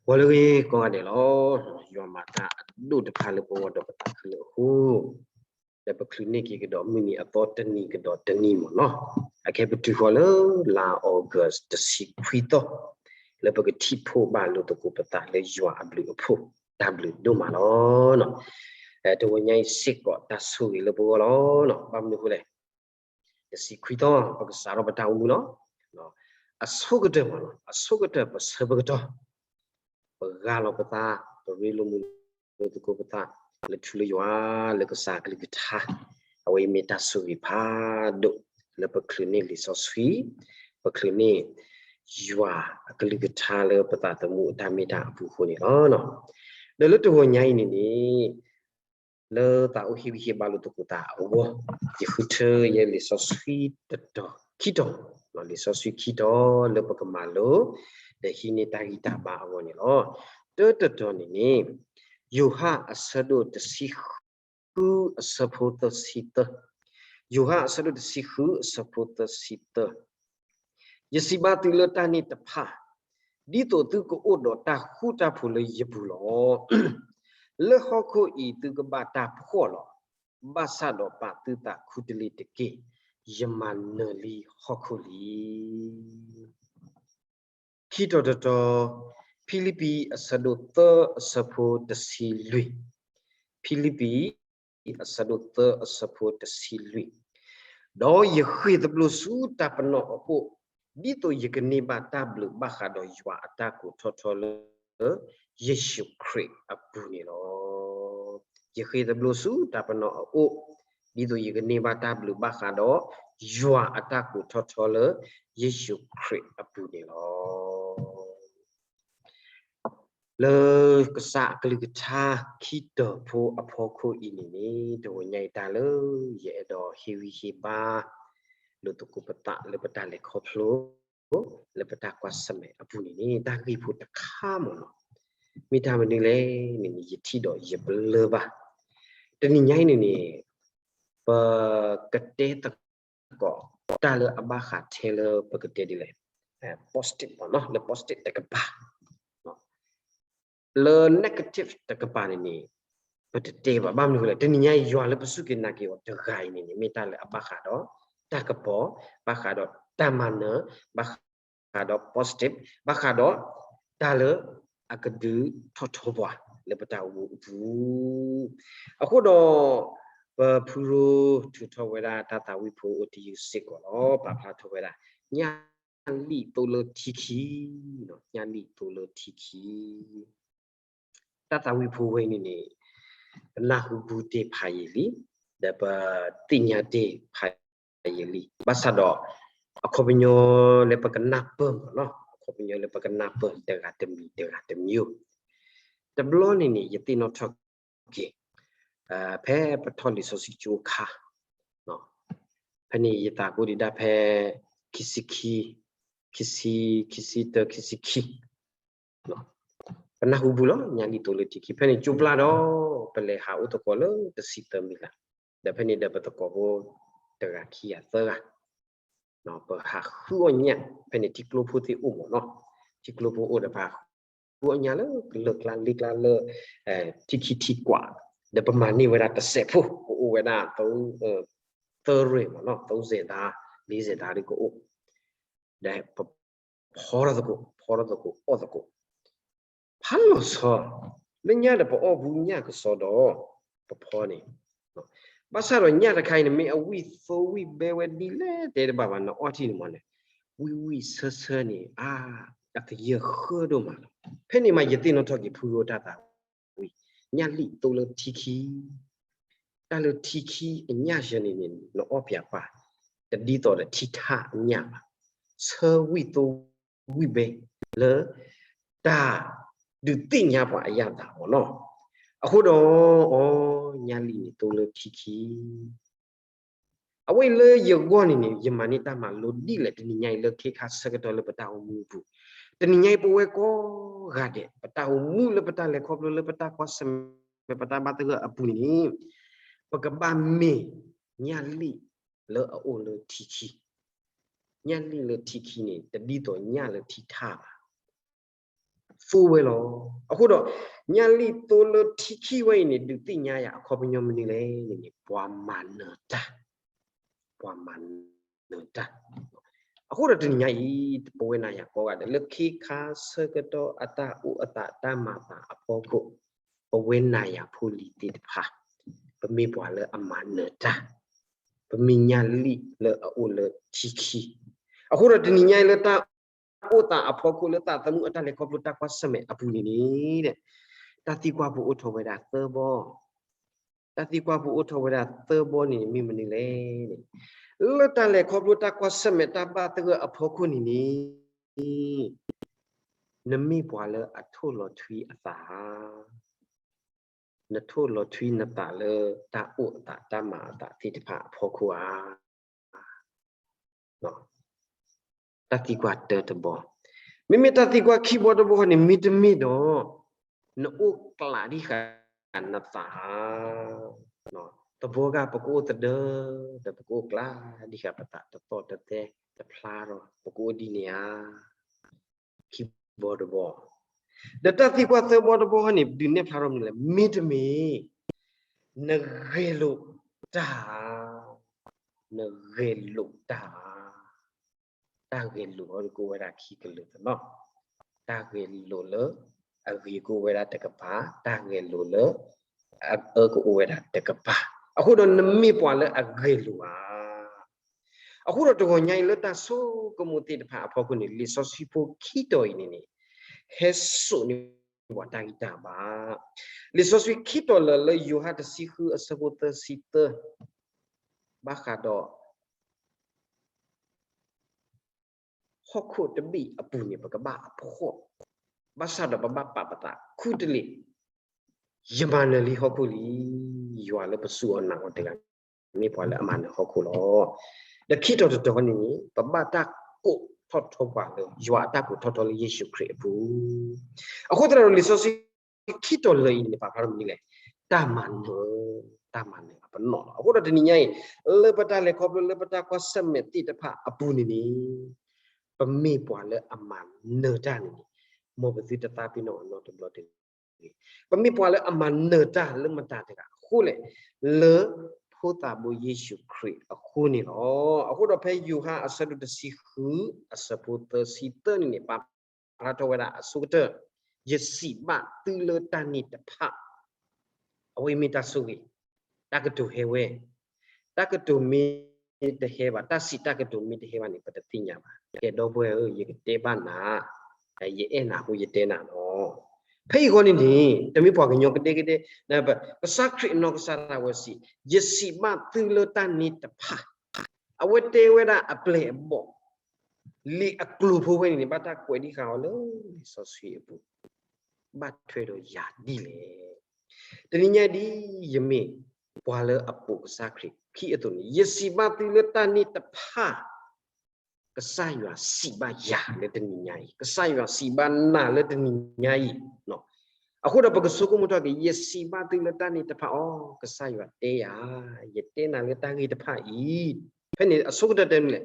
ဂီၤလၢအဂ့ၤကိးဂၤဒဲးလီၤ. ယွၤမၤတၢ်အဒိၣ်တဖၣ်လၢပဂီၢ်ဒီးပသးခုအဃိ, ဒီးပချုးန့ၢ်က့ၤကဒီးမုၢ်နံၤအသီတနံၤကဒီးတနံၤမ့ၢ်နီၤ. အခဲပတုၤဃီၤလၢလါ August တဆံခွံသီ, လၢပကထံၣ်ဖှိၣ်ဘၣ်လိာ်သကိးပသးလၢယွၤအဘျုးအဖှိၣ် တၢ်ဘျုးဒိၣ်မးလီၤ. တဝီညါအံၤစ့ၢ်ကီးတၢ်ဆိၣ်ဂ့ၤလၢပဂီၢ်လီၤ. ဘၣ်မနုၤအဃိလဲၣ်, တဆံခွံသီ ပကစးထီၣ်ပတၢ်အိၣ်မူလီၤ. အဆိကတၢၢ်မ့ၢ်နီၤ, အဆိကတၢၢ်ပဆၢပကတီၢ်, ပဂၢ်လီၤပသး, ပရ့လိာ်မုာ်လိာ်သကိးပသး လၢထူလၢယွၤ လၢကစၢ်အကလုၢ်ကထါ, အဝဲအံၤမ့ၢ်တၢ်ဆိၣ်ဂ့ၤဖးဒိၣ် လၢပချုးန့ၢ်လံာ်စီဆှံ, ပချုးန့ၢ်ယွၤအကလုၢ်ကထါလၢပသးသမူအတၢ်မ့ၢ်တၢ်အပူၤအဃိန့ၣ်လီၤ. ဒီးလၢတဝီညါအံၤန့ၣ်န့ၣ် လၢသးအိၣ်ဟ့ၣ်ဂံၢ်ဟ့ၣ်ဘါလိာ်သကိးသးအဂီၢ်, ယဃုထၢယဲလံာ်စီဆှံတတီၤခံတီၤ, လံာ်စီဆှံခံတီၤလၢပကမၤလိ, ဒီးဟံးန့ၢ်တၢ်ဂံၢ်တၢ်ဘါအဂီၢ်န့ၣ်လီၤ. တၢတတီၤန့ၣ်န့ၣ်, ယိၤဟၣ်အဆၢဒိၣ်တဆံဃုအဆၢဖိသၢဆံသၢ, ယိၤဟၣ်အဆၢဒိၣ်တဆံဃုအဆၢဖိသၢဆံသၢ ယစံးဘၣ်သုလၢတၢ်န့ၣ်တဖၣ်, ဒ်သိးသုကအိၣ်ဒီးတၢ်ဃူတၢ်ဖိးလၢယပူၤလီၤ. လၢဟီၣ်ခိၣ်အံၤသုကဘၣ်တၢ်ဖှီၣ်လီၤ. ဘၣ်ဆၣ်ဒီးပာ်သုသးခူတလ့ၤတက့ၢ်. ယမၤနၢၤလံဟီၣ်ခိၣ်လံ. ခံတီၤတတီၤ, ဖံလံးပံးအဆၢဒိၣ်သၢအဆၢဖိတဆံလွံၢ်, ဖံလံးပံး အဆၢဒိၣ်သၢအဆၢဖိတဆံလွံၢ်, ဒီးယဃ့ၢ်သဘျိးဆူတၢ်ပနီၣ်အအိၣ်, ဒ်သိးယကန့ၢ်ဘၣ်တၢ်ဘျုးဘၣ်ဃးဒီးယွၤအတၢ်ကိးထီၣ်ထီလၢ ယ့ၣ်ၡူးခရံာ်အပူၤန့ၣ်လီၤ. ယဃ့ၢ်သဘျိးဆူတၢ်ပနီၣ်အအိၣ်, ဒ်သိးယကန့ၢ်ဘၣ်တၢ်ဘျုးဘၣ်ဃးဒီး ယွၤအတၢ်ကိးထီၣ်ထီလၢ ယ့ၣ်ၡူးခရံာ်အပူၤန့ၣ်လီၤ. လၢကစၢ်အကလုၢ်ကထါခံတီၤဖိအဖီခိၣ်အံၤန့ၣ်န့ၣ်, တဝီညါအံၤတၢ်လၢ ယအဲၣ်ဒိးဟ့ၣ်ဂံၢ်ဟ့ၣ်ဘါ လိာ်သကိးပသးလၢပတၢ်လဲၤခီဖျိ လၢပတၢ်ကွၢ်ဆၢၣ်မဲာ်အပူၤန့ၣ်န့ၣ်, တၢ်ဂ့ၢ်ဖိတခါမ့ၢ်နီၤ, မ့ၢ်တၢ်မနုၤလဲၣ်န့ၣ်န့ၣ် ယထံၣ်ဒီးယပလၢၢ်ဘၣ်. တနံၤညါအံၤန့ၣ်န့ၣ် ပကတဲသကိး တၢ်လၢအဘၣ်ဃးထဲလၢပကတဲဒ်လဲၣ်, positive မ့ၢ်နီၤ, လၢ positive တကပၤ လၢ negative တကပၤန့ၣ်န့ၣ် ပတတဲဘၣ်. ဘၣ်မနုၤလဲၣ်, တနံၤညါအံၤယွၤလၢပစူၢ်က့ၤနာ်က့ၤအီၤတဂၤအံၤန့ၣ်န့ၣ် မ့ၢ်တၢ်လၢအဘၣ်ဃးဒီးတၢ်ကပီၤ, ဘၣ်ဃးဒီးတၢ်မၤနၢၤ, ဘၣ်ဃးဒီး positive, ဘၣ်ဃးဒီးတၢ်လၢအကဒုးထီၣ်ထီပှၤလၢပတၢ်အိၣ်မူအပူၤ. အဃိဒီး ပဖုရိထုးထီၣ်ဝဲဒၣ်တၢ်သးဝံၣ်ဖိအိၣ်တယုၢ်စ့ၢ်ကီးလီၤ. ပာ်ဖျါထီၣ်ဝဲဒၣ် ညၣ်လံၣ်သိလၢထံခံ, ညၣ်လံၣ်သိလၢထံခံ. တၢ်သးဝံၣ်ဖိဝဲန့ၣ်န့ၣ် ပနၢ်ဟူဘူးတ့ၢ်ဖးယံာ်လံ, ဒီးပသ့ၣ်ညါတ့ၢ်ဖးယံာ်လံ. ဘၣ်ဆၣ်ဒီး အခီပညီလၢပကနၢ်ပၢၢ်မ့ၢ်နီၤ, အခီပညီလၢပကနၢ်ပၢၢ်တဂၤတမံၤတဂၤတမံၤ, တဘျီန့ၣ်န့ၣ် ယသ့ၣ်နီၣ်ထီၣ်က့ၤ ဖဲပထီၣ်လံာ်စီဆှံကၠိအခါ, ဖဲန့ၣ်ယသးကိၣ်ဒံးဒၣ်ဖဲ ခံဆံခံ, ခံဆံ, ခံဆံတၢ, ခံဆံခံ, ပနၢ်ဟူဘူးလီၤ ညၣ်လံၣ်သိလၢထံခံ. ဖဲန့ၣ်ကၠိပျၢ်ဒီး ပလဲၤဟးအိၣ်သကိးလၢတဆံသၢမံၤလး, ဒီးဖဲန့ၣ်ဒီးပသကိးဖိတဂၤခံဂၤသၢဂၤ ပဟးဃုအီၣ်ညၣ်, ဖဲန့ၣ်ထံကျိဖိသ့ၣ်အိၣ်မ့ၢ်နီၤ, ထံကျိဖိအိၣ်ဒီးပဟးဃုအီၣ်ညၣ်လၢကလၢၢ်ကျါလ့ကျါလၢ ထံခံထံကွၢ်, ဒီးပမၤန့ၢ်ဝဲဒၣ်တစဲးဖိ ကအိၣ်ဝဲဒၣ် သၢရ့ၣ်မ့ၢ်နီၤ, သၢစဲးသး, လ့စဲးသးဒ်ကအိၣ်, ဒီးပဖီထီၣ်သကိး, ဖီထီၣ်သကိး, အီၣ်သကိး ဖးလီၤဆီ, လၢညၣ်ဒီးပအီၣ်ဘူးညၣ်ကစီဒီး ပဖီန့ၣ်, ဘၣ်ဆၣ်ဒီးညၣ်တခါအံၤန့ၣ် မ့ၢ်အဝံၣ်သိဝံၣ်ဘဲဝဲဒ်လဲၣ်တဲတဘၣ်ဘၣ်, နအီၣ်ထံၣ်န့ၣ်မးန့ၣ် ဝံၣ်ဝံၣ်ဆၢဆၢန့ၣ် အါ, အကယၢၢ်ဃၢဒိၣ်မးလီၤ. ဖဲန့ၣ်မး ယသ့ၣ်နီၣ်ထီၣ်က့ၤဖုရိတၢ်သးဝံၣ်, ညၣ်လံၣ်သိလၢထံခံ, တၢ်လၢထံခံအညၣ်ယဲန့ၣ်န့ၣ် နအီၣ်ပၠးပၢ် တဒ်သိးဒီးထံထၣ်အညၣ်ဘၣ်, ဆၢဝံၣ်သိဝံၣ်ဘဲလၢ တၢ်ဒုးသ့ၣ်ညါပှၤအယၣ်သးမ့ၢ်နီၤ. အဃိဒီး အီ ညၣ်လံၣ်န့ၣ်သိလၢထံခံ အဝဲလၢယဂီၢ်န့ၣ်န့ၣ် ယမၤန့ၢ်တၢ်မၤလိဒ်လဲၣ် တနံၤညါအံၤလၢခဲခါဆၢကတီၢ်လၢပတၢ်အိၣ်မူအပူၤ, တနံၤညါအံၤပဝဲကိးဂၤဒဲး ပတၢ်အိၣ်မူလၢပတၢ်လဲၤခီဖျိလၢပတၢ်ကွၢ်ဆၢၣ်မဲာ်ပတၢ်ဘၣ်သဂၢၢ်အပူၤန့ၣ်န့ၣ် ပကဘၣ်မ့ၢ်ညၣ်လံၣ်လၢအအိၣ်လၢထံခံ, ညၣ်လံၣ်လၢထံခံန့ၣ် တဒ်သိးညၣ်လၢထံထၣ်ဘၣ်. သိဝဲလီၤ. အဃိဒီး ညၣ်လံၣ်သိလၢထံခံဝဲအံၤန့ၣ် ဒုးသ့ၣ်ညါယၤအခီပညီမနုၤလဲၣ်န့ၣ် ပှၤမၤနၢၤတၢ်, ပှၤမၤနၢၤတၢ်. အဃိဒီးတနံၤညါအံၤ ပဝဲနၤယၤကိးဂၤဒဲး လၢခ့ခါဆၢကတီၢ်အတၢ်အိၣ်အသးတၢ်မၤသးအဖီခိၣ်, ပဝဲနၤယၤဖိလံၤသ့ၣ်တဖၣ် ပမ့ၢ်ပှၤလၢအမၤနၢၤတၢ်, ပမ့ၢ်ညၣ်လံၣ်လၢအအိၣ်လၢထံခံ. အဃိဒီးတနံၤညါအံၤလၢတၢ်အိၣ်သးအဖီခိၣ် လၢသးသမူအတၢ်လဲၤခီဖျိတၢ်ကွၢ်ဆၢၣ်မဲာ်အပူၤန့ၣ်န့ၣ် တၢ်သံကွၢ်ဖိအိၣ်ထီၣ်ဝဲဒၣ်သၢဘီ, တၢ်သံကွၢ်ဖိအိၣ်ထီၣ်ဝဲဒၣ်သၢဘီန့ၣ်မ့ၢ်မနုၤလဲၣ်န့ၣ်, လၢတၢ်လဲၤခီဖျိတၢ်ကွၢ်ဆၢၣ်မဲာ်တၢ်ဘၣ်သဂၢၢ်အဖီခိၣ်န့ၣ်န့ၣ် နမ့ၢ်ပှၤလၢအထိၣ်လီၤထွံအသးဧါ, နထိၣ်လီၤထွံနသးလၢတၢ်အိၣ်အသးတၢ်မၤအသးသ့ၣ်တဖၣ်အဖီခိၣ်ဧါ. တၢ်သံကွၢ်တၢတဘီ, မ့မ့ၢ်တၢ်သံကွၢ်ခံဘီတဘီန့ၣ် မ့တမ့ၢ်ဒီး နအိၣ်ကျးဒံးဃာ်နသးဧါ. တဘီဂၤပကအိၣ်သဒၢ ဒီးပကအိၣ်ကျးဒံးဃာ်ပသးတသီၣ်တသဲတဖျါဒီး ပကအိၣ်ဒ်န့ၣ်ဧါ. ခံဘီတဘီ, ဒီးတၢ်သံကွၢ်သၢဘီတဘီန့ၣ် ဒုးနဲၣ်ဖျါထီၣ်မနုၤလဲၣ်, မ့တမ့ၢ် နဂဲၤလိာ်တၢ်ဧါ, နဂဲၤလိာ်တၢ်ဧါ. တၢ်ဂဲၤလိာ်အံၤကအိၣ်ဝဲဒၣ်ခံကလုာ်သနီၤ, တၢ်ဂဲၤလိာ်လၢအဂ့ၤကအိၣ်ဝဲဒၣ်တကပၤ, တၢ်ဂဲၤလိာ်လၢအအၢကအိၣ်ဝဲဒၣ်တကပၤ, အဃိဒီးနမ့ၢ်ပှၤလၢအဂဲၤလိာ်ဧါ. အဃိဒီးတဂီၤညါအံၤလၢတၢ်ဆိကမိၣ်သ့ၣ်တဖၣ်အဖီခိၣ်န့ၣ် လံာ်စီဆှံဖိခံတီၤအံၤန့ၣ်န့ၣ် ဟဲစိာ်န့ၢ်ပှၤတၢ်ဂံၢ်တၢ်ဘါ. လံာ်စီဆှံခံတီၤလၢာ်လၢယိၤဟၣ်တဆံဃုအဆၢဖိသၢဆံသၢ ဘၣ်ဃးဒီး ဟီၣ်ခိၣ်တဘ့ၣ်အပူၤန့ၣ် ပကဘၣ်အဖှီၣ်, ဘၣ်ဆၣ်ဒီးပဘၣ်ပာ်ပသးခူတလ့ၢ်, ယမၤနၢၤလံဟီၣ်ခိၣ်လံ. ယွၤလၢပစူၢ်အီၤနာ်အီၤတဂၤ မ့ၢ်ပှၤလၢအမၤနၢၤဟီၣ်ခိၣ်လီၤ. ဒီးခံတီၤတတီၤန့ၣ် ပဘၣ်တၢ်ကိးထီၣ်ထီပှၤလၢ ယွၤအတၢ်ကိးထီၣ်ထီလၢယ့ၣ်ၡူးခရံာ်အပူၤ. အဃိသတးဒီးလံာ်စီဆှံခံတီၤလၢာ်အံၤန့ၣ် ပာ်ဖျါထီၣ်မနုၤလဲၣ်, တၢ်မၤနၢၤ, တၢ်မၤနၢၤအပနီၣ်လီၤ. အဃိဒီးတနံၤညါအံၤ လၢပတၢ်လဲၤခီဖျိလၢပတၢ်ကွၢ်ဆၢၣ်မဲာ်သ့ၣ်တဖၣ်အပူၤန့ၣ်န့ၣ် ပမ့ၢ်ပှၤလၢအမၤနၢၤတၢ်န့ၣ်န့ၣ် မ်ပသုတသးပ့ၤနီၣ်အီၤနီတဘျီတဂ့ၤ. ပမ့ၢ်ပှၤလၢအမၤနၢၤတၢ်လၢမတၤတဂၤအဃိလဲၣ်, လၢဖိသၣ်ဘိယ့ၣ်ၡူးခရံာ်အဃိန့ၣ်လီၤ. အဃိဒီးဖဲယိၤဟၣ်အဆၢဒိၣ်တဆံဃု အဆၢဖိသၢဆံသၢန့ၣ်န့ၣ် ပာ်ဖျါထီၣ်ဝဲဒၣ်အဆိကတၢၢ်, ယစံးဘၣ်သုလၢတၢ်န့ၣ်တဖၣ် အဝဲမ့ၢ်တၢ်ဆိၣ်ဂ့ၤ, တၢ်ကတိၤဟဲဝဲ, တၢ်ကတိၤမ့ၢ်တဟဲဘၣ်, တၢ်စံးတၢ်ကတိၤမ့ၢ်တဟဲဘၣ်န့ၣ် ပတသ့ၣ်ညါဘၣ်. ကဲဒီပုၢ်ဝဲၢ်ဧၢ, ယကတဲဘၣ်နၤ, ယအဲၣ်နၤအဃိယတဲနၤလီၤ. ဖဲအံၤဃီန့ၣ်န့ၣ် တမ့ၢ်ပှၤကညီကဒဲကဒဲ, ကစၢ်ခရံာ်အနီၢ်ကစၢ်ဒၣ်ဝဲစံး, ယစံးဘၣ်သုလၢတၢ်န့ၣ်တဖၣ်, အဝဲတဲဝဲဒၣ်အပျဲၢ်အဘီၣ် လံာ်အကျိၤဖိဝဲန့ၣ်န့ၣ် ဘၣ်တၢ်ကွဲးဒံးဃာ်အီၤလၢလံာ်စီဆှံအပူၤ, ဘၣ်ထွဲဒီးယၤဒ်လဲၣ်. တနံၤညါဒ် ယမ့ၢ်ပှၤလၢအပိာ်ကစၢ်ခရံာ်ခံအသိးန့ၣ် ယစံးဘၣ်သုလၢတၢ်န့ၣ်တဖၣ် ကစၢ်ယွၤစံးဘၣ်ယၤလၢတနံၤညါအံၤ, ကစၢ်ယွၤစံးဘၣ်နၤလၢတနံၤညါအံၤ. အဃိဒီးပကဆိကမိၣ်ထီၣ်က့ၤ, ယစံးဘၣ်သုလၢတၢ်န့ၣ်တဖၣ်အီၤ, ကစၢ်ယွၤတဲယၤ, ယတဲနၤလၢတၢ်ဂ့ၢ်တဖၣ်အံၤ, ဖဲန့ၣ်အဆိကတၢၢ်တဲမနုၤလဲၣ်,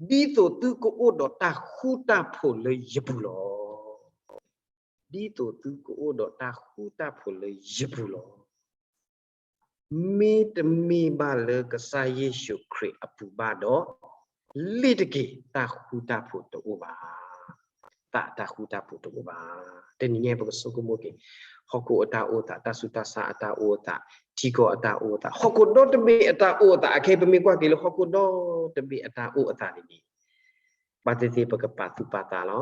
ဒ်သိးသုကအိၣ်ဒီးတၢ်ဃူတၢ်ဖိးလၢယပူၤလီၤ. ဒ်သိးသုကအိၣ်ဒီးတၢ်ဃူတၢ်ဖိးလၢယပူၤလီၤ. မ့တမ့ၢ်ဘၣ်လၢကစၢ်ယ့ၣ်ၡူးခရံာ်အပူၤဘၣ်ဒီး, လ့ၤတက့ၤ တၢ်ဃူတၢ်ဖိးတအိၣ်ဘၣ်, သးတၢ်ဃူတၢ်ဖိးတအိၣ်ဘၣ်. တနံၤညါပကဆိကမိၣ်က့ၤ, ဟီၣ်ခိၣ်အတၢ်အိၣ်သး, တၢ်ဆူးတၢ်ဆါအတၢ်အိၣ်အသး, ထံကီၢ်အတၢ်အိၣ်အသး, ဟီၣ်ခိၣ်ဒီတဘ့ၣ်အတၢ်အိၣ်အသး, အခဲအံၤပမ့ၢ်ကွၢ်က့ၤလၢဟီၣ်ခိၣ်ဒီတဘ့ၣ်အတၢ်အိၣ်အသးန့ၣ်န့ၣ် ဘၣ်သ့ၣ်သ့ၣ်ပကပာ်သူၣ်ပာ်သးလီ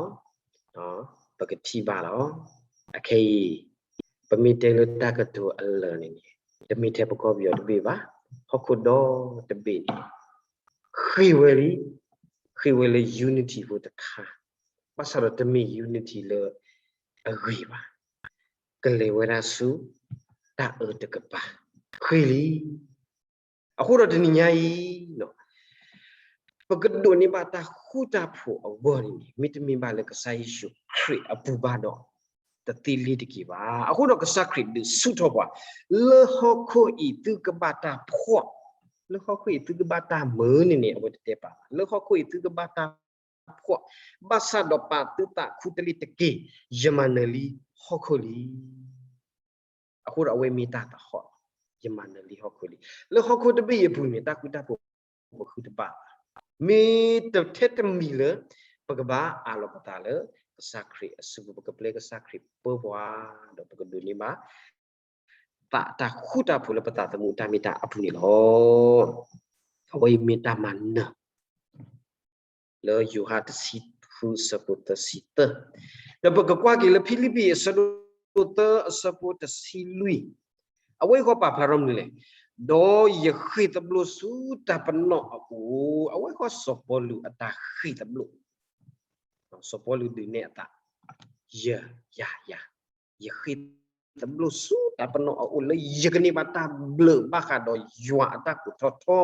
ၤ, ပကထံၣ်ဘၣ်လီၤ. အခဲအံၤ ပမ့ၢ်တဲလၢတၢ်ကတိၤအလၢာ်န့ၣ်န့ၣ်, တမ့ၢ်ထဲပကီၢ်ပယီၤတဘ့ၣ်ဘၣ်, ဟီၣ်ခိၣ်ဒီတဘ့ၣ်န့ၣ် ဃ့ဝဲလံ, ဃ့ဝဲလၢ unity ဖိတခါ, ဘၣ်ဆၣ်ဒီးတမ့ၢ် unity လၢအဂ့ၤဘၣ်, ကလဲၤဝဲဒၣ်ဆူ တၢ်အၢတကပၤ, ဃ့လံ. အဃိဒီးတနံၤညါအံၤ ပကဒိးန့ၢ်ဘၣ်တၢ်ဃူတၢ်ဖိးအဂီၢ်န့ၣ်န့ၣ် မ့တမ့ၢ်ဘၣ်လၢကစၢ်ယ့ၣ်ၡူးခရံာ်အပူၤဘၣ်ဒီး တသ့လ့ၤတက့ၤဘၣ်. အဃိဒီးကစၢ်ခရံာ်ဒုးဆူၣ်ထီၣ်ပှၤ, လၢဟီၣ်ခိၣ်အံၤသုကဘၣ်တၢ်ဖှီၣ်, လၢဟီၣ်ခိၣ်အံၤသုကဘၣ်တၢ်မုာ်န့ၣ်န့ၣ် အဝဲတတဲပာ်ဘၣ်, လၢဟီၣ်ခိၣ်အံၤသုကဘၣ်တၢ် ယမ့ၢ်တၢ်ဖှီၣ်, ဘၣ်ဆၣ်ဒီးပာ်သုသးခူတလ့ၢ်တက့ၢ်, ယမၤနၢၤလံဟီၣ်ခိၣ်လံ. အဃိဒီးအဝဲမ့ၢ်တၢ်သဟီၣ်, ယမၤနၢၤလံဟီၣ်ခိၣ်လံ. လၢဟီၣ်ခိၣ်တဘ့ၣ်အံၤအပူၤန့ၣ် တၢ်ဃူတၢ်ဖိးပဃုတဘၣ်ဘၣ်. မ့ၢ်တထဲတမံၤလၢ ပကဘၣ်အးလီၤပသးလၢ ကစၢ်ခရံာ်အစုပူၤ, ပကပျဲကစၢ်ခရံာ်ပၢပှၤ, ဒီးပကဒိးန့ၢ်ဘၣ် သးတၢ်ဃူတၢ်ဖိးလၢပသးသမူတၢ်မ့ၢ်တၢ်အပူၤန့ၣ်လီၤ. အဝဲအံၤမ့ၢ်တၢ်မၤနၢၤ လၢယိၤဟၣ်တဆံဃုအဆၢဖိသၢဆံသၢ, ဒီးပကကွၢ်က့ၤလၢဖံလံးပံၤအဆၢဒိၣ်သၢအဆၢဖိတဆံလွံၢ်, အဝဲအံၤဃီပာ်ဖျါထီၣ်မနုၤလဲၣ်, ဒီးယဃ့ၢ်သဘျိၣ်ဆူတၢ်ပနီၣ်အအိၣ်, အဝဲအံၤဃီစီၤပီလူးအတၢ်ဃ့ၢ်သဘျိၣ်, စီၤပီလူးဒုးနဲၣ်အသး, ယ, ယၤ, ယၤ, ယဃ့ၢ်သဘျိၣ်ဆူတၢ်ပနီၣ်အအိၣ်လၢယကန့ၢ်ဘၣ်တၢ်ဘျုးဘၣ်ဃးဒီးယွၤအတၢ်ကိးထီၣ်ထီ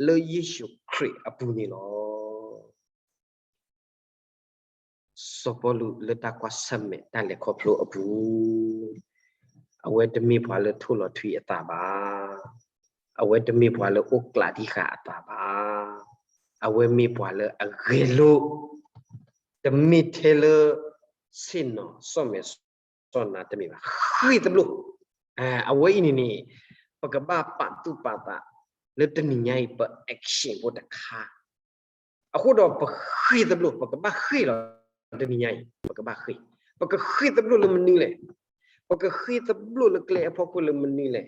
လၢယ့ၣ်ၡူးခရံာ်အပူၤန့ၣ်လီၤ. စီၤပီလူးလၢတၢ်ကွၢ်ဆၢၣ်မဲာ်တၢ်လဲၤခီဖျိအပူၤ, အဝဲတမ့ၢ်ပှၤလၢထိၣ်လီၤထွံအသးဘၣ်, အဝဲတမ့ၢ်ပှၤလၢအိၣ်ကျးတံၢ်ဃာ်အသးဘၣ်, အဝဲမ့ၢ်ပှၤလၢအဂဲၤလိာ်, တမ့ၢ်ထဲလၢ ဆ့ၣ်နီၤ စီၣ်မဲာ်စီၣ်နါတမ့ၢ်ဘၣ်, ဃ့ၢ်သဘျိၣ်, အဝဲအံၤန့ၣ်န့ၣ် ပကဘၣ်ပာ်သူၣ်ပာ်သး လၢတနံၤညါအံၤ ပ action ဖိတခါ, အဃိဒီးပဃ့ၢ်သဘျိၣ်, ပကဘၣ်ဃ့ၢ်လီၤ, တနံၤညါအံၤ ပကဘၣ်ဃ့ၢ်, ပကဃ့ၢ်သဘျိၣ်လၢမနုၤလဲၣ်, ပကဃ့ၢ်သဘျိၣ်လၢကျဲအဖီခိၣ်လၢမနုၤလဲၣ်,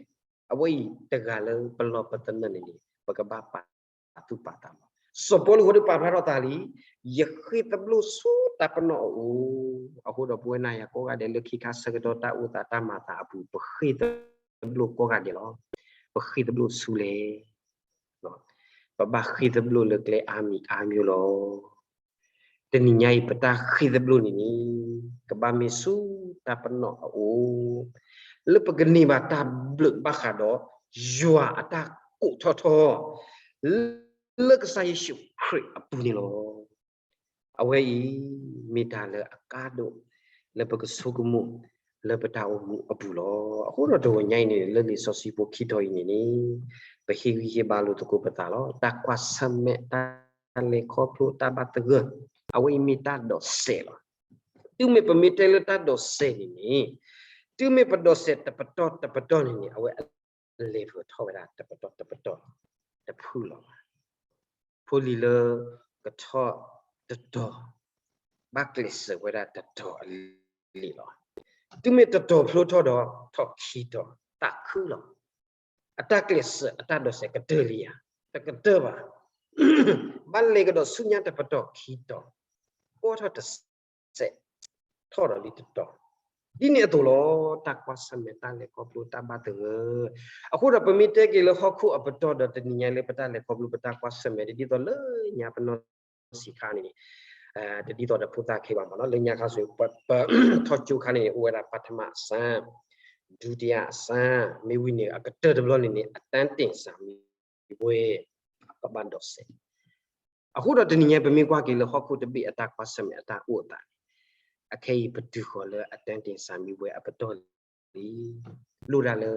အဝဲအံၤတဂၤလၢပလီၢ်ပသနၢၣ်န့ၣ်န့ၣ် ပကဘၣ်ပာ်သူၣ်ပာ်သးလီၤ. စီၤပီလူးဃိဒုးပာ်ဖျါထီၣ်သးလံ, ယဃ့ၢ်သဘျိၣ်ဆူတၢ်ပနီၣ်အအိၣ်, အဃိဒီးပဝဲနၤယၤကိးဂၤဒဲးလၢခံခါဆၢကတီၢ်တၢ်အိၣ်သးတၢ်မၤသးအပူၤ ပဃ့ၢ်သဘျိၣ်ကိးဂၤဒဲးလီၤ. ပဃ့ၢ်သဘျိၣ်ဆူလဲၣ် ပဘၣ်ဃ့ၢ်သဘျိၣ်လၢကျဲအါမံၤအါမံၤလီၤ. တနံၤညါအံၤ ပတၢ်ဃ့ၢ်သဘျိၣ်န့ၣ်န့ၣ် ကဘၣ်မ့ၢ်ဆူတၢ်ပနီၣ်အအိၣ်, လၢပကန့ၢ်ဘၣ်တၢ်ဘျုးဘၣ်ဃးဒီး ယွၤအတၢ်ကိးထီၣ်ထီ လၢကစၢ်ယ့ၣ်ၡူးခရံာ်အပူၤန့ၣ်လီၤ. အဝဲအံၤ မ့ၢ်တၢ်လၢအကါဒိၣ် လၢပကဆိကမိၣ် လၢပတၢ်အိၣ်မူအပူၤလီၤ. အဃိဒီးတဂီၤညါအံၤန့ၣ် လၢလံာ်စီဆှံဖိခံထီၣ်အံၤန့ၣ်န့ၣ် ပဟ့ၣ်ဂံၢ်ဟ့ၣ်ဘါလိာ်သကိးပသးလီၤ. တၢ်ကွၢ်ဆၢၣ်မဲာ် တၢ်လဲၤခီဖျိတၢ်ဘၣ်သဂၢၢ် အဝဲအံၤမ့ၢ်တၢ်ဒိးစဲးလီၤ. တုၤမ့ၢ်ပမ့ၢ်တဲလၢတၢ်ဒိးစဲးန့ၣ်န့ၣ် တုၤမ့ၢ်ပဒိးစဲးတပတီၢ်တပတီၢ်န့ၣ်န့ၣ် အဝဲ အလဲၤပၢၢ်ထီၣ်ဝဲဒၣ်တပတီၢ်တပတီၢ် တဖုလီၤ. ဖိလံၤလၢကထီၣ်တတီၤ ဘၣ်ကျဲးစၢးဝဲဒၣ်တတီၤအလံာ်လီၤ. တုၤမ့ၢ်တတီၤဖျိထီၣ်ဒီး ထီၣ်ခံတီၤ သးခုလီၤ. အတၢ်ကျဲးစၢးအတၢ်ဒိးစဲးကတၢၢ်လံဧါ, တကတၢၢ်ဘၣ်. ဘၣ်လဲၤကဒီးဆူညါတပတီၢ်ခံတီၤ ကီထီၣ်တစဲး ထီၣ်ဒီးလံတတီၤ. ဒ်န့ၣ်အသိးလီၤ. တၢ်ကွၢ်ဆၢၣ်မဲာ် တၢ်လဲၤခီဖျိ တၢ်ဘၣ်သဂၢၢ် အဃိဒီးပမ့ၢ်တဲက့ၤလၢဟီၣ်ခိၣ်အပတီၢ်ဒီး တနံၤညါလၢပတၢ်လဲၤခီဖျိ ပတၢ်ကွၢ်ဆၢၣ်မဲာ် ဒ်သိးလၢညါပနီၢ်ဆံးခါန့ၣ် ဒ်သိးဒီးဖိသၣ်ခ့ဘၣ်မးလီၤ. လၢညါခါဆူ ပထီၣ်ကၠိခါန့ၣ် အိၣ်ဝဲဒၣ်ပထမအဆင့်, ဒုတိယအဆင့်, မ့ၢ်ဝံၤန့ၣ် အကတၢၢ်တဘျီန့ၣ်န့ၣ် အတၢ်သ့ၣ်စၢ်မံၤဝဲ ပဘၣ်ဒိးစဲး. အဃိဒီးတနံၤညါ ပမ့ၢ်ကွၢ်က့ၤလၢဟီၣ်ခိၣ်တဘ့ၣ်အတၢ်ကွၢ်ဆၢၣ်မဲာ်အတၢ်အိၣ်အသးန့ၣ် အခဲအံၤပတုၤဃီၤလၢအတၢ်သ့ၣ်စၢ်မံၤဝဲအပတီၢ်လံ. လိၣ်ဒၣ်လၢ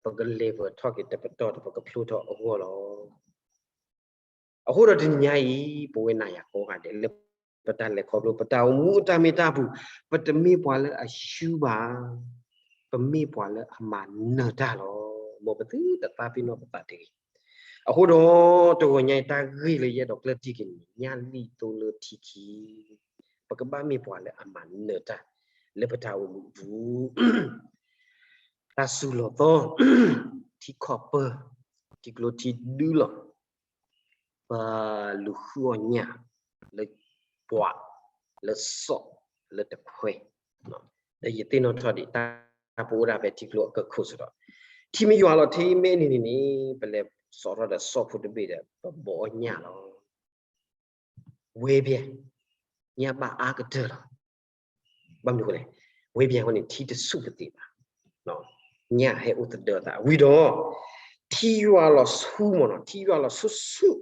ပကလဲၤပၢၢ်ထီၣ်က့ၤတပတီၢ်ဒီး ပကဖျိထီၣ်အဂီၢ်လီၤ. အဃိဒီးတနံၤညါအံၤ ပဝဲနၤယၤကိးဂၤဒဲးလၢ ပတၢ်လဲၤခီဖျိ ပတၢ်အိၣ်မူအတၢ်မ့ၢ်တၢ်ပူၤ ပတမ့ၢ်ပှၤလၢအရှုံးဘၣ်. ပမ့ၢ်ပှၤလၢအမၤနၢၤတၢ်လီၤ. မ်ပသုတသးပ့ၤနီၣ်ပသးတဂ့ၤ. အဃိဒီး တဂီၤညါအံၤ တၢ်ဂ့ၢ်လၢယအဲၣ်ဒိးကျၢၢ်တံၢ်က့ၤန့ၣ် ညၣ်လံၣ်သိလၢထံခံ, ပကဘၣ်မ့ၢ်ပှၤလၢအမၤနၢၤတၢ် လၢပတၢ်အိၣ်မူအပူၤ တၢ်စူၤလီၤသီ, ထံခီၣ်ပၢၢ်, ထံကျိထံဒုလီၤ. ပလူၤဃုအီၣ်ညၣ် လၢပှၤ, လၢစီၣ်, လၢတခွဲ, ဒီးယသ့ၣ်နီၣ်ထီၣ်ဒံးတၢ်ပအိၣ်ဒၣ်ဖဲထံကျိအကခိၣ်စ့ၢ်ဒီး ထံမ့ၢ်ယွၤလီၤ ထံမ့ၢ်န့ၣ်န့ၣ်န့ၣ် ပလဲၤစိာ်ထီၣ်ဒီးစီၣ်ဖိတဘ့ၣ်ဒီး ပဘိးအီၣ်ညၣ်လီၤ. ဝဲဘျဲၣ်, ညၣ်ဘၣ်အါကတၢၢ်လီၤ. ဘၣ်မနုၤအဃိလဲၣ်, ဝဲဘျဲၣ်ဃီန့ၣ် ထံတဆူၣ်ပသ့ၣ်ဘၣ်. ညၣ်ဟဲအိၣ်သဒၢအသးဝံၤဒီး ထံယွၤလီၤဆူမ့ၢ်နီၤ, ထံယွၤလီၤဆူဆူၣ်,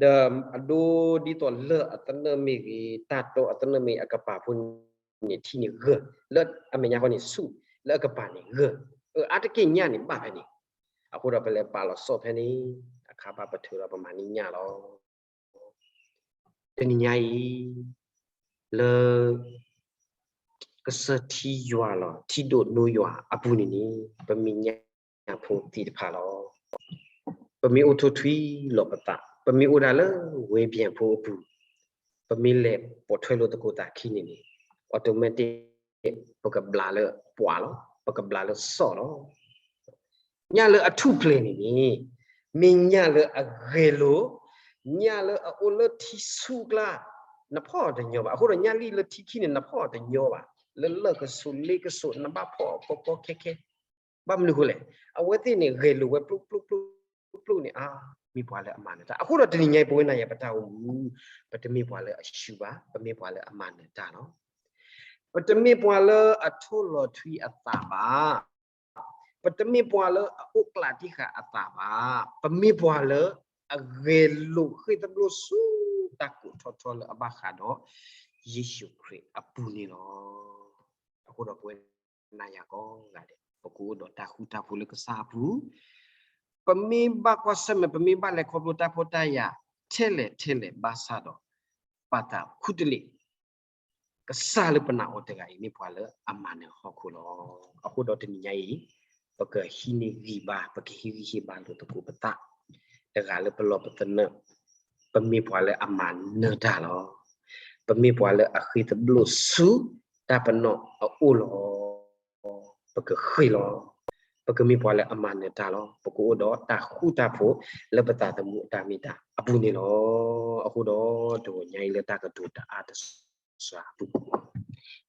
ဒီးအဒိဒ်သိးလၢၢ်အသနၢၣ်မ့ၢ်ဂ့ၤ, တၢ်တိအသနၢၣ်မ့ၢ်ဂ့ၤ, အကပၤဖိန့ၣ် ထံန့ၣ်ဂၢၢ်, လၢအမဲာ်ညါဃီန့ၣ်ဆူၣ်, လၢအကပၤန့ၣ်ဂၢၢ်, အါတက့ၢ်ညၣ်န့ၣ်ဘၣ်ဖဲန့ၣ်, အဃိဒီးပလဲၤပာ်လီၤစီၣ်ဖဲန့ၣ်, အခါဘၣ်ပထုးဒီးပမၤန့ၢ်ညၣ်လီၤ. တနံၤညါအံၤ လၢ ကစၢၢ်ထံယွၤလီၤ ထံဒိၣ်နိယွၤအပူၤန့ၣ်န့ၣ် ပမ့ၢ်ညၣ်ဖိသ့ၣ်တဖၣ်လီၤ. ပမ့ၢ်အိၣ်ထိၣ်ထွံလီၤပသး, ပမ့ၢ်အိၣ်ဒၣ်လၢဝဲပၠၣ်ဖိအပူၤ, ပမ့ၢ်လဲၤပိာ်ထွဲလိာ်သကိးသးခံန့ၣ်န့ၣ် automatic ပကဘျးလၢပှၤလီၤ, ပကဘျးလၢစီၣ်လီၤ. ညၣ်လၢအထူၣ်ဖျဲးန့ၣ်န့ၣ် မ့ၢ်ညၣ်လၢအဂဲၤလိာ်, ညၣ်လၢအအိၣ်လၢထံဆူၣ်ကျါ, နဖီၣ်အီၤတညီဘၣ်. အဃိဒီးညၣ်လံၣ်လၢထံခံန့ၣ် နဖီၣ်အီၤတညီဘၣ်. လၢလၢၢ်ကဆူးလ့ကဆူး နဘၣ်ဖီၣ်အီၤကီကီခဲခဲ. ဘၣ်မနုၤဃိလဲၣ်, အဝဲသ့ၣ်န့ၣ်ဂဲၤလိာ်ဝဲပျိပျိပျိပျိန့ၣ် အါ မ့ၢ်ပှၤလၢအမၤနၢၤတၢ်. အဃိဒီးတနံၤညါအံၤ ပဝဲနၤယၤပတၢ်အိၣ်မူ ပတမ့ၢ်ပှၤလၢအဆူၣ်ဘၣ်, ပမ့ၢ်ပှၤလၢအမၤနၢၤတၢ်လီၤ. ပတမ့ၢ်ပှၤလၢအထိၣ်လီၤထွံအသးဘၣ်, ပတမ့ၢ်ပှၤလၢအအိၣ်ကျးတံၢ်ဃာ်အသးဘၣ်, ပမ့ၢ်ပှၤလၢအဂဲၤလိာ်ဃ့ၢ်သဘျိၣ်ဆူတၢ်ကိးထီၣ်ထီလၢအဘၣ်ဃးဒီး ယ့ၣ်ၡူးခရံာ်အပူၤန့ၣ်လီၤ. အဃိဒီးပဝဲနၤယၤကိးဂၤဒဲး ပကအိၣ်ဒီးတၢ်ဃူတၢ်ဖိးလၢကစၢ်အပူၤ, ပမ့ၢ်ဘၣ်ကွၢ်ဆၢၣ်မဲာ် ပမ့ၢ်ဘၣ်လဲၤခီဖျိတၢ်ဖိတၢ်ယာ် ထဲလဲၣ်ထဲလဲၣ်ဘၣ်ဆၣ်ဒီး ပာ်သးခူတလ့ၢ် ကစၢ်လၢပနာ်အီၤတဂၤအံၤ မ့ၢ်ပှၤလၢအမၤနၢၤဟီၣ်ခိၣ်လီၤ. အဃိဒီးတနံၤညါအံၤ ပကဟံးန့ၢ်ဂံၢ်ဘါ ပကဟ့ၣ်ဂံၢ်ဟ့ၣ်ဘါလိာ်သကိးပသး တဂၤလၢပလီၢ်ပသနၢၣ်, ပမ့ၢ်ပှၤလၢအမၤနၢၤတၢ်လီၤ. ပမ့ၢ်ပှၤလၢအဃ့ၢ်သဘျိၣ်ဆူတၢ်ပနီၣ်အအိၣ်လီၤ. ပကဃ့ၢ်လီၤ. ပကမ့ၢ်ပှၤလၢအမၤနၢၤတၢ်လီၤ. ပကအိၣ်ဒီးတၢ်ဃူတၢ်ဖိးလၢပသးသမူအတၢ်မ့ၢ်တၢ်အပူၤန့ၣ်လီၤ. အဃိဒီးတဂီၤညါအံၤလၢတၢ်ကတိၤတအါတစှၤအပူၤ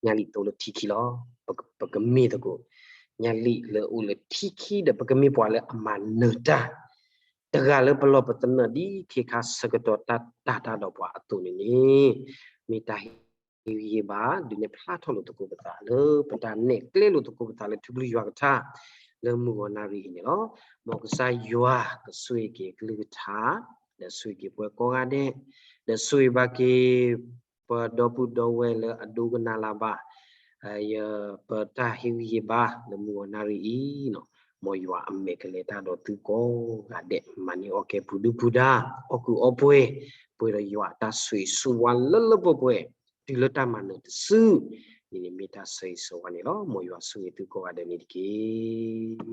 ညၣ်လံၣ်သိလၢထံခံလီၤ. ပကမ့ၢ်သကိး ညၣ်လံၣ်လၢအိၣ်လၢထံခံဒီး ပကမ့ၢ်ပှၤလၢအမၤနၢၤတၢ် တဂၤလၢပလီၢ်ပသနၢၣ် ဒ်ခ့ခါဆၢကတီၢ်တၢ်တၢ်တၢ်ဒီးပှၤအသိးန့ၣ်န့ၣ် မ့ၢ်တၢ်ဟ့ၣ်ဂံၢ်ဟ့ၣ်ဘါ ဒုးနဲၣ်ဖျါထီၣ်လိာ်သကိးပသးလၢ ပတၢ်နဲၣ်ကျဲလိာ်သကိးပသးလၢထူကလုၢ်ယွၤကထါ လၢမုၢ်ဂီၤနၣ်ရံၣ်အံၤန့ၣ်လီၤ. မ်ကစၢ်ယွၤကဆိၣ်ဂ့ၤက့ၤကလုၢ်ကထါ ဒီးဆိၣ်ဂ့ၤက့ၤပှၤကိးဂၤဒဲး, ဒီးဆိၣ်ဂ့ၤဘၣ်က့ၤ ပဒီပုၢ်ဒီဝဲၢ်လၢအဒိကနၣ်လၢ်ဘၣ် ပတၢ်ဟ့ၣ်ဂံၢ်ဟ့ၣ်ဘါလၢမုၢ်ဂီၤနၣ်ရံၣ်အံၤ, မ်ယွၤအမဲာ်ကလဲၤတၢ်ဒီးသုကိးဂၤဒဲး, မၤန့ၢ်အီၣ်ကဲပှၤဒုၣ်ပှၤဒါ, အီၣ်ကုးအီပှဲၤ, ပှဲၤဒီးယွၤအတၢ်ဆိၣ်ဂ့ၤဆိၣ်ဝါလၢလၢပှဲၤပှဲၤ, တုၤလၢတၢ်မၤနၢၤတစု, န့ၣ်မ့ၢ်တၢ်ဆိၣ်ဂ့ၤဆိၣ်ဝါန့ၣ်လီၤ. မ်ယွၤဆိၣ်ဂ့ၤသုကိးဂၤဒဲးန့ၣ်တက့ၢ်.